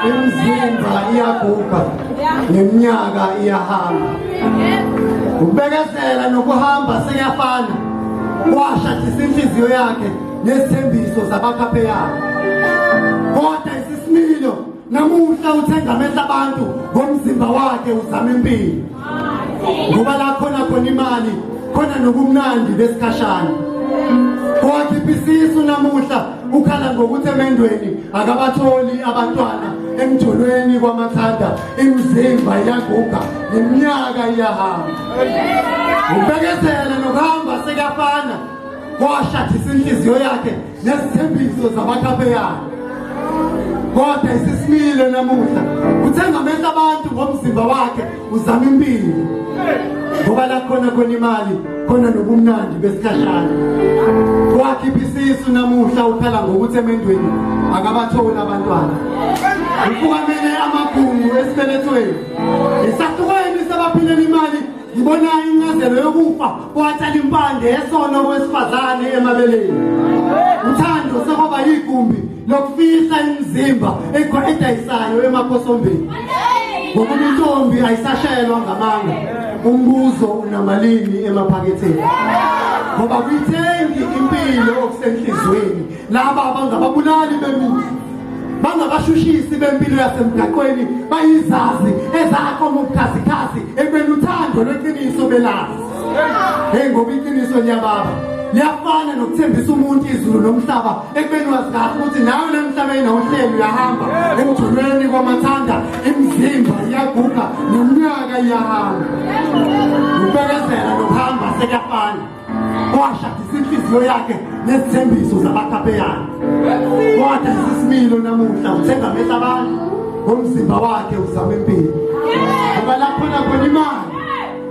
Imizimba iyaguga, neminyaka iyahamba. Ukubekezela nokuhamba sekuyafana. Kwashadisa inhliziyo yakhe nezithembiso zabakhapheyana. Kodwa isisimilo namuhla uthenga amehlo abantu ngomzimba wakhe uzama impilo. Ngoba la khona khona imali khona nobumnandi besikhashana. Wakhipha isisu namuhla ukhala ngokuthi emendweni akabatholi abantwana emjolweni kwamathanda imizimba iyaguga neminyaka iyahamba. Ubekezela nokuhamba sekuyafana kwashathisa inhliziyo yakhe nezithembiso zabakhapheyana. Kodwa isisimile namuhla uthenga amehlo abantu ngomzimba wakhe uzama impilo ngoba la khona khona imali khona nobumnandi besikhashana. Wakhipha isisu namuhla ukhala ngokuthi emendweni akabatholi abantwana. Ufukamele amagungu esibelethweni esahlukweni sabaphilela imali. Ngibona incazelo yokufa kwatshala impande yesono kwesifazane emabeleni. Uthando sekwaba yigumbi lokufihla imizimba edayisayo emakhosombeni. Ngokuba intombi ayisashelwa ngamanga. Umbuzo unamalini emaphaketheni. Ngoba kuyithengi impilo okusenhlizweni. Laba abangababulali bemizi bangabashushisi bempilo yasemgaqweni bayizazi ezaqoma ubukhazikhazi ekubeni uthando lweqiniso belazi. Hey, ngoba iqiniso liyababa, liyafana nokuthembisa umuntu izulu nomhlaba ekubeni wazi kahle ukuthi nawe lemhlabeni awuhleli uyahamba emjulweni kwamathanda. Imizimba iyaguga neminyaka iyahamba. Ukubekezela nokuhamba sekuyafana. Washadisa inhliziyo yakhe nezithembiso zabakhapheyana. Kodwa isisimilo namuhla uthenga amehlo abantu ngomzimba wakhe uzama impilo. Ngoba la khona khona imali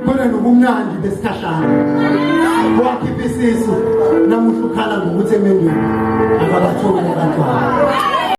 khona nobumnandi besikhashana. Wakhipha isisu namuhla ukhala ngokuthi emendweni akabatholi abantwana.